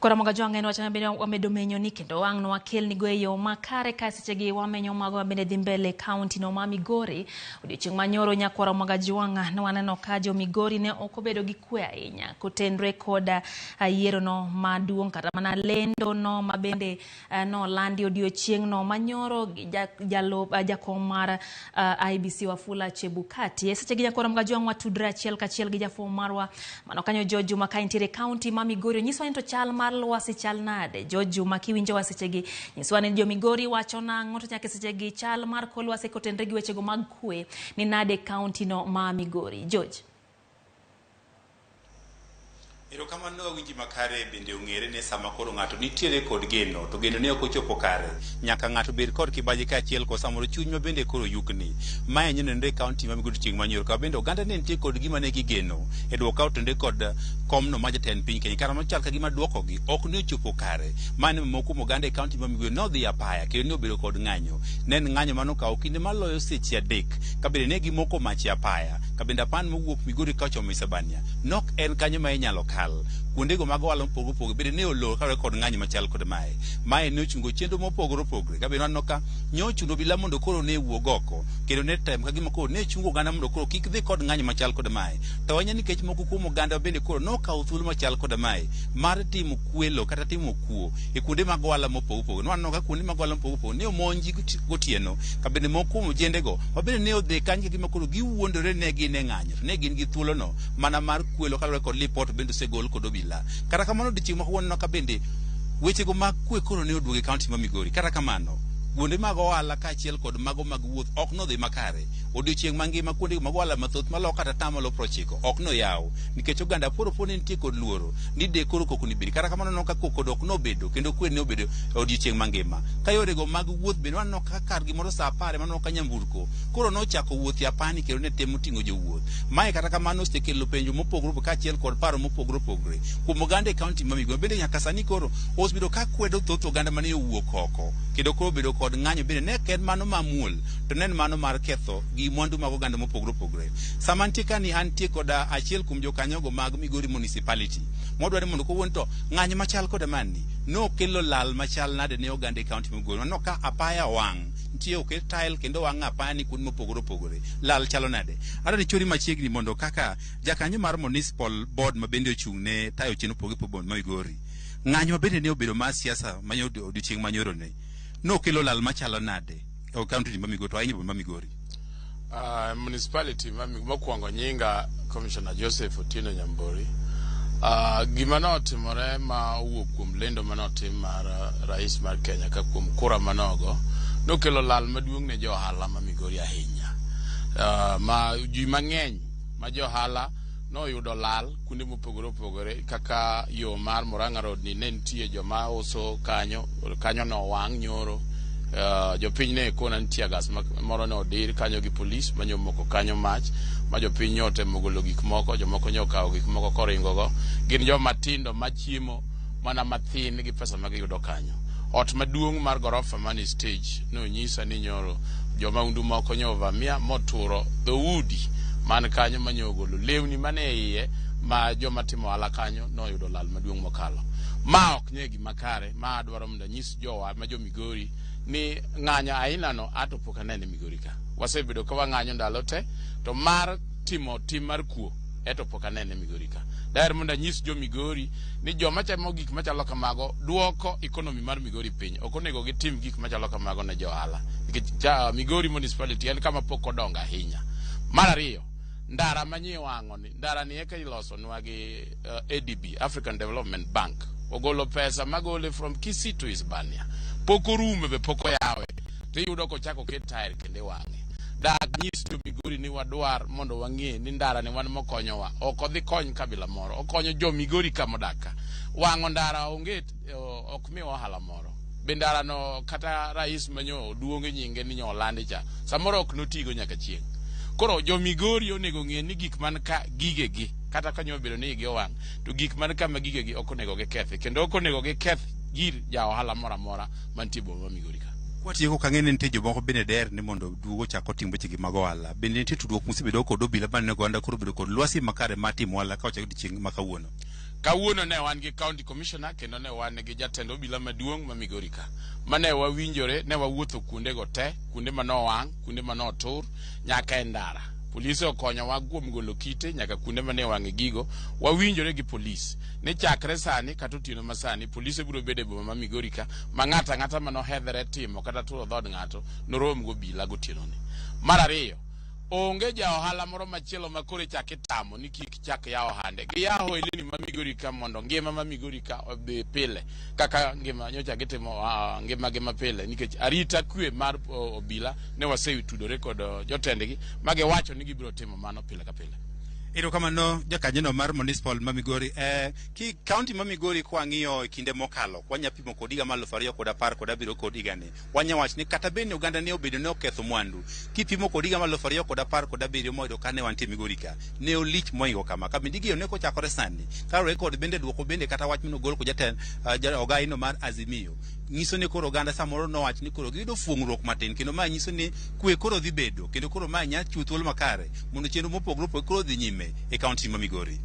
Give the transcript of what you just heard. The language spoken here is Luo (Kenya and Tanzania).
Koro Ramogi Ajwang' en wach mabende wamedo menyo ni kendo wang' nwakelnigo e yo makare ka sechegi wamenyo mago mabende dhi mbele e kaunti no ma Migori. Odiochieng' manyoro nyakwar Ramogi Ajwang' ne waneno ka jo Migori ne ok obedo gi kwe ahinya kotenre kod yiero no maduong' kata mana lendo no mabende nolandi odiochieng' no manyoro gi jakom mar IEBC Wafula Chebukati. E sechegi nyakwar Ramogi Ajwang' watudre achiel kachiel gi jafwambo marwa mano kanyo George Juma ka entiere e kaunti ma Migori. Nyiswa ni to chal mar lwasi chal nade? George Juma kiwinjowa sechegi, nyiswa ni jo Migori wacho nang'o to nyaka sechegi chal mar kor lwasi kotenre gi wechego mag kwe ni nade e kaunti no ma Migori. George. Erokamano awinji makare bende ong'ere ni sama koro ng'ato nitiere kod geno to geno ne ok ochopo kare nyaka ng'ato bed kod kibaji kaachiel kod samoro chuny ma bende koro yukni. Mae nyenenore e kaunti ma Migori chieng' manyoro ka bende oganda ne nitie kod gima ne gigeno e duoko ka otenore kod komno ma jatend piny Kenya kara machal ka gima duokogi ok ne ochopo kare. Mane moko kuom oganda e kaunti ma Migori nodhi apaya kendo ne obedo kod ng'anyo. Ne en ng'anyo manokawo kinde maloyo seche 3 ka bende ne gimoko mach e apaya ka bende apan mowuok Migori ka ochomo Isebania nok en kanyo ma inyalo kal. Kuondego mag ohala mopogore opogore bende ne olor kaluwore kod ng'anyo machal kod mae. Mae ne ochungo chenro mopogore opogore ka bende waneno ka nyochuno obila mondo koro ne wuog oko kendo ne tem ka gima koro ne chungo oganda mondo koro kik dhi kod ng'anyo machal kod mae. To ahinya nikech moko kuom oganda bende koro nokawo thuolo machal kod mae mar timo kwelo kata timo kuo e kuonde mag ohala mopogore opogore. Nwaneno ka kuonde mag ohala mopogore opogore ne omonji gotieno ka bende moko kuom ojendego ma bende ne odhi kanyo ka gima koro giwuondore ne gin e ng'anyo to ne gin gi thuolono mana mar kwelo kaluwore kod lipot bende osegol kod obila. Kata kamano odiochieng' ma kawuono ka bende wechego mag kwe koro ne oduogo e kaunti ma Migori. Kata kamano kuonde mag ohala kaachiel kod mago mag wuoth ok nodhi makare. Odiochieng' mangima kuonde mag ohala mathoth maloyo kata atamalo 90 ok noyaw nikech oganda poro po ne nitie kod luoro ni de koro koko ni bedi. Kata kamano neno ka koko ok nobedo kendo kwe ne obedo e odiochieng' mangima. Ka yorego mag wuoth bende waneno ka kar gimoro saa 10 ema waneno ka nyamburko koro nochako wuoth e apani kendo ne temo ting'o jowuoth. Mae kata kamano osekelo penjo mopogore opogore kaachiel kod paro mopogore opogore kuom oganda e kaunti ma Migori. Bende nyaka sani koro osebedo ka kwedo thoth oganda mane owuok oko kendo koro obedo kod ng'anyo bende ne ok en mano mamuol to ne en mano mar ketho gi mwandu mag oganda mopogore opogore. Sama antie kani antie kod achiel kuom jokanyogo mag Migori Municipality modwaro ni mondo kawuono to ng'anyo machal koda mani nokelo lal machal nade ne oganda e kaunti ma Migori. Waneno ka apaya owang' nitie oket tile kendo owang' apaya ni kuonde mopogore opogore. Lal chalo nade? Adwaro ni ichori machiegni mondo kaka jakanyo mar Municipal Board ma bende ochung' ne tayo chenro mopogore opogore ma Migori. Ng'anyo ma bende ne obedo mar siasa ma odiochieng' manyoro ni nokelo lal machalo nade e kaunti ma Migori to ahinya boma ma Migori? Municipality ma mokwongo nyinga Commissioner Joseph Otieno Nyambori. Gima notimore ma owuok kuom lendo manotim mar rais mar Kenya ka kuom kura manogo nokelo lal maduong' ne jo ohala ma Migori ahinya. Ma ji mang'eny ma jo ohala noyudo lal kuonde mopogore opogore kaka yo mar Murang'a Road ni ne nitie joma uso kanyo, kanyo nowang' nyoro. Jopiny ne kona ni tear gas moro ne odir kanyo gi polis ma nyomoko kanyo mach ma jopiny nyo otemo golo gik moko, jomoko nyo okawo gik moko koringo go. Gin joma tindo machiemo mana mathin gi pesa ma giyudo kanyo. Ot maduong' mar gorofa man e stage nonyisa ni nyoro jomahundu moko nyo ovamia moturo dhoudi man kanyo ma nyo ogolo lewni mane iye ma joma timo ohala kanyo noyudo lal maduong' mokalo. Ma ok nye gima kare ma adwaro mondo anyis jowa ma jo Migori ni ng'anyo aina no ato pok anene Migori ka. Wasebedo ka wang'anyo ndalo te to mar timo tim mar kuo eto pok anene Migori ka. Daher mondo anyis jo Migori ni joma timo gik machalo kamago duoko economy mar Migori piny. Ok onego gitim gik machalo kamago ne jo ohala. Nikech Migori municipality en kama pok odongo ahinya. Mar ariyo, ndara manyie wang'o ni, ndara ni eka ilosonwa gi ADB, African Development Bank. Ogolo pesa magole from Kisii to Hispania. Pok orume be pok oyawe. Tiyudo kochako ket tair kendo iwang'e. Dak nyis jo Migori ni wadwar mondo wang'e ni ndara ni wan mokonyowa. Ok odhi kony kabila moro. Okonyo jo Migori ka modak ka. Wang'o ndara onge ok miwa ohala moro. Be ndara no kata rais manyo duong' nyinge ni nyo olandi cha. Samoro ok notigo nyaka chieng'. Koro jo Migori onego ng'e ni gik man ka gigegi kata ka nyo obedo ni igi owang' to gik man ka ma gigegi ok onego gikethi kendo ok onego giketh gir ja ohala moro amora mantie e boma ma Migori ka. Kwatieko kang'e ni nitie jomoko bende der ni mondo duog ochak otim wechegi mag ohala. Bende nitie tudruok musebedo kod obila maneno oganda koro obedo kod lwasi makare mar timo ohala ka ochak odiochieng' ma kawuono? Kawuono ne wan gi county commissioner kendo ne wan gi jatend obila maduong' ma Migori ka. Mane wawinjore, ne wawuotho kuondego te, kuonde manowang', kuonde manotur, nyaka e ndara. Polise okonyowa kuom golo kite nyaka kuonde mane wang'e gigo. Wawinjore gi polis ni chakre sani kata otieno ma sani polise biro bedo e boma ma Migori ka ma ng'ato ang'ata manohedhre timo kata turo dhood ng'ato norom gobila gotieno ni. Mar ariyo, onge ja ohala moro machielo ma koro ichak itamo ni kik chak yawo ohande. Giyawo ohelni ma Migori ka mondo ngima ma Migori ka odhi pile kaka ngima nyocha gitimo ngima gi mapile nikech arita kwe mar obila ne wasetudore kod jotendgi ma giwacho ni gibiro timo mano pile ka pile. Erokamano jakanyono mar municipal ma Migori. Ki county ma Migori kwang'iyo e kinde mokalo, wanya pimo kod higa mar 2017 kod higani. Wanya wacho ni kata bed ni oganda ne obedo ne oketho mwandu, kipimo kod higa mar 2017 moyudo kane wantie Migori ka, ne olich moingo kama. Ka bende igeno ne kochakore sani, kaluwore kod bende duoko bende kata wach manogol kod jatend ogaino mar Azimio, nyiso ni koro oganda samoro nowach ni koro giyudo fuong'ruok matin, kendo ma nyiso ni kwe koro dhi bedo, kendo koro ma nya chiwo thuolo makare mondo chenro mopogore opogore koro dhi nyime e county ma Migori.